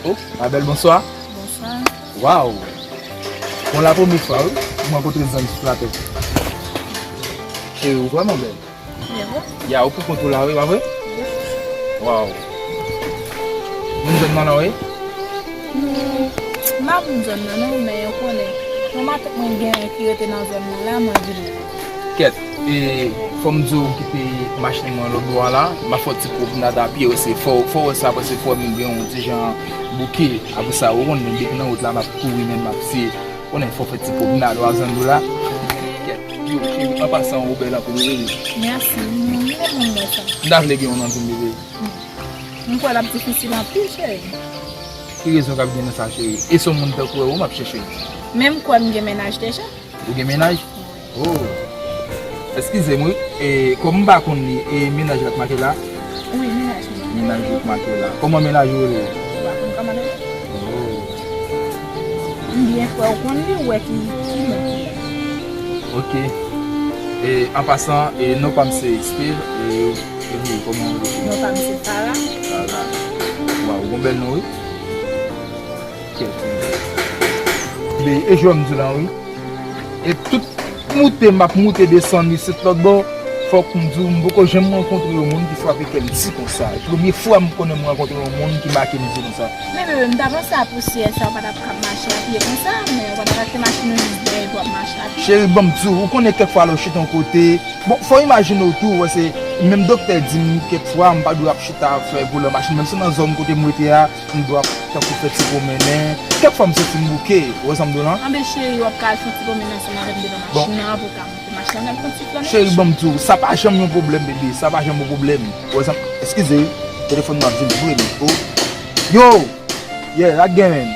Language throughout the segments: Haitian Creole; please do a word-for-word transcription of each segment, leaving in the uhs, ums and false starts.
Oh, ma belle, bonsoir. Bonsoir. Waw! Bon, la premye fwa, wi, m rankontre zanmi sou platò. Cheri, ou vrèman bèl. Mersi. Ya, ou pou kont ou la, wi, pa vre? Wi. Waw! Moun zòn nan la, wi? Hmm, m pa moun zòn nan, non, men yo konnen. Yon matant mwen gen ki rete nan zòn nan la, mwen vini. Kèt, e, fò m di w m kite machin mwen lòt bò a la, m ap fè yon ti pwomnad a pye, wè se fò, fò w wè sa, paske fò m gen yon ti jan bouke, apre sa, ou konnen, depi nan wout la, m ap kouri, men m ap se, ou konnen, fò w fè ti pwomnad, w ap zanmi w la. Kèt, yo, cheri, an pasan, ou bèl anpil, wi. Mèsi, m renmen wè sa. M ta vle gen yon nan di m, bebe. M kwè l ap difisil anpil, cheri. Ki rezon k ap gen nan sa, cheri? E se yon moun tankou w m ap chèche. Men m kwè m gen mennaj deja. Ou gen mennaj? Oh. Eskize m, wi. E, kòm m pa konn li, e mennaj la k make la? Wi, mennaj mwen. Mennaj ou k make la. Kòman mennaj ou rele? Ou pa konn kòman l rele? Oh. M byen kwè ou konn li, ou wè ki, ki non ki la. Ok. E, an pasan, e, non pa m se Espil, e, epi, kòman ou rele? Non pa m se Farah. Farah. Waw, ou gon bèl non, wi. Kèt. Men, e jwè m di w la, wi. E tout moute m ap moute desann isit lòt bò, fòk m di w, m poko janm rankontre yon moun ki frape kè m di konsa. E premye fwa m konnen m rankontre yon moun ki make m di konsa. Men bebe, m ta panse a pousyè sa, w pa t ap kab mache a pye konsa, men w pa t ap achte machin ou jis dèyè epi w ap mache a pye. Cheri, ban m di w, ou konnen kèk fwa lè w chita yon kote, bon, fò w imajine w tou, wè se menm doktè di m kèk fwa, m pa dwe ap chita ap fè volan machin, menm si nan zòn kote m rete a, m dwe ap tankou fè ti pwomennen. Kèk fwa m santi m bouke, ou wè sa m di w lan? Anben cheri, w ap ka al fè ti pwomennen ansanm avè m devan machin nan, pou w ka monte machin nan, al fè yon ti flannen. Cheri, ban m di w, sa pa janm yon pwoblèm, bebe, sa pa janm yon pwoblèm. Ou wè sa, eskize, telefòn nan ap vin vre, men, oh. Yo! Yeah, ak gen, men.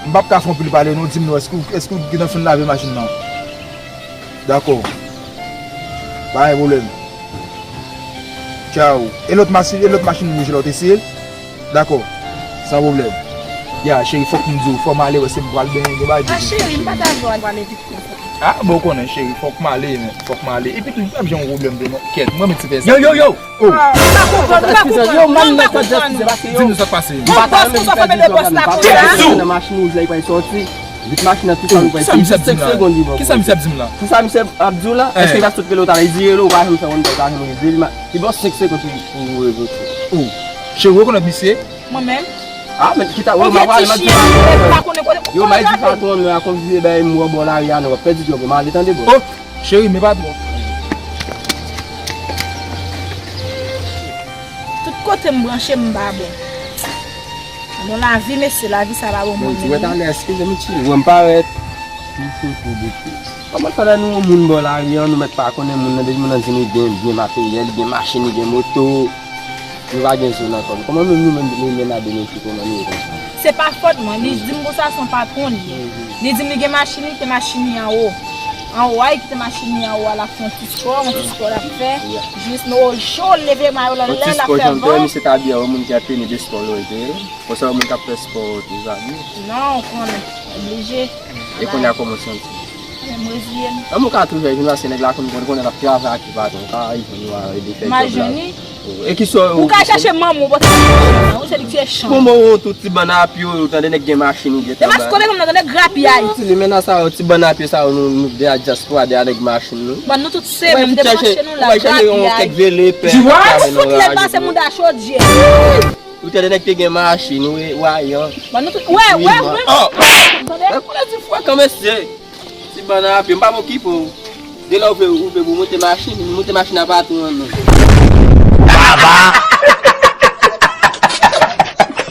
M p ap ka fè anpil pale, non, di m non, èske, èske w gentan fin lave machin nan? Dakò. Pa gen pwoblèm. Tchaw. E lòt machin, e lòt machin wouj la, w te siye l? Dakò. San pwoblèm. Ya, cheri, fòk m di w, fò m ale, wè se m pral benyen, gen bagay. A, cheri, m pa ta vle w al pale vit konsa. A, bon, w konnen, cheri, fòk m ale, men, fòk m ale. Epi tou, m p ap janm yon pwoblèm vre, non. Kèt, mwen menm ti fè sa. Yo, yo, yo! Oh. M pa konprann, m pa konprann, non, m pa konprann. Di nou sa k pase. Bon, bòs, konsa fè mete bòs la kote a? Nan machin wouj la, li pral sòti. Vit machin nan tou sa nou pral. Kisa misye ap di m la? Kisa misye ap di m la? Pou sa misye ap di w la, èske li pa sot rele w talè? Li di rele w, ou pa janm fè wonn, ou pa janm rele li. Li ba w senk segonn pou, pou ou rezoud. Oh, cheri, ou rekonèt misye? Mwen menm? A, men kita, ou, m ap pale, m ap di. Yo, m ap di patwon, men a konn vye bay m wè bò lari a, non, w ap pèdi djòb ou, m ale tande, bòs. Oh, cheri, men patwon. Tout kote m branche, m pa bon. Bon lavi, mesye, lavi sa pa bon mwen menm. Bon, ti wè talè, eskize m, ti wè m parèt. Tou, tou, tou, tou. Kòman fè lè nou yon moun bò lari an, nou mèt pa konnen moun nan, depi moun nan di nou gen byen materyèl, li gen machin, li gen moto, nou pa gen zo nan kò nou. Kòman nou, nou menm, nou menm a de nos jours, kòman nou ye konsa? Se pa fòt mwen, li di m konsa, se yon patwon li ye. Li di m li gen machin, li te machin li anwo. Anwo a, li kite machin li anwo a, l ap fè yon ti spò, yon ti spò l ap fè. Jis nan jou l leve mayo l anlè, l ap fè van. Yon ti spò, jan m te wè misye t abiye, yon moun ki ap teni de spò, lè w te. Konsa, yon moun k ap fè spò, ou te zabi. Non, ou konnen, oblije. E kounye a, kòman w santi? Men m reziye m. Kòman w ka toujou jwenn, paske nèg la konn, konn, konnen l ap travay ak li, patwon, ou ka jwenn ou a ede fè djòb la. M al jwenn li? E ki sa ou ka chèche manman w, paske ou se li ki se chan. Manman w, tout ti bann a pye, ou tande nèg gen machin, ou gen taba. E mas kote manman w, tande grapyay. Ti limena sa yo, ti bann a pye sa yo, nou, nou de a dyaspora, de a nèg machin, nou. Bon, nou tout se menm, debranche nou la, grapyay. Ou va chèche yon kèk vele, pè, ou fout lè pase mouda chodyè. Ou tande nèg te gen machin, ou e wayan. Bon, nou tout, wè, wè, wè. Oh! Tande? Mwen konnen ti fwa kan mesye. Ti bann a pye, m p ap okipe w. De lè ou vle, ou vle pou moute machin, moute machin a patwon an, non. Baba!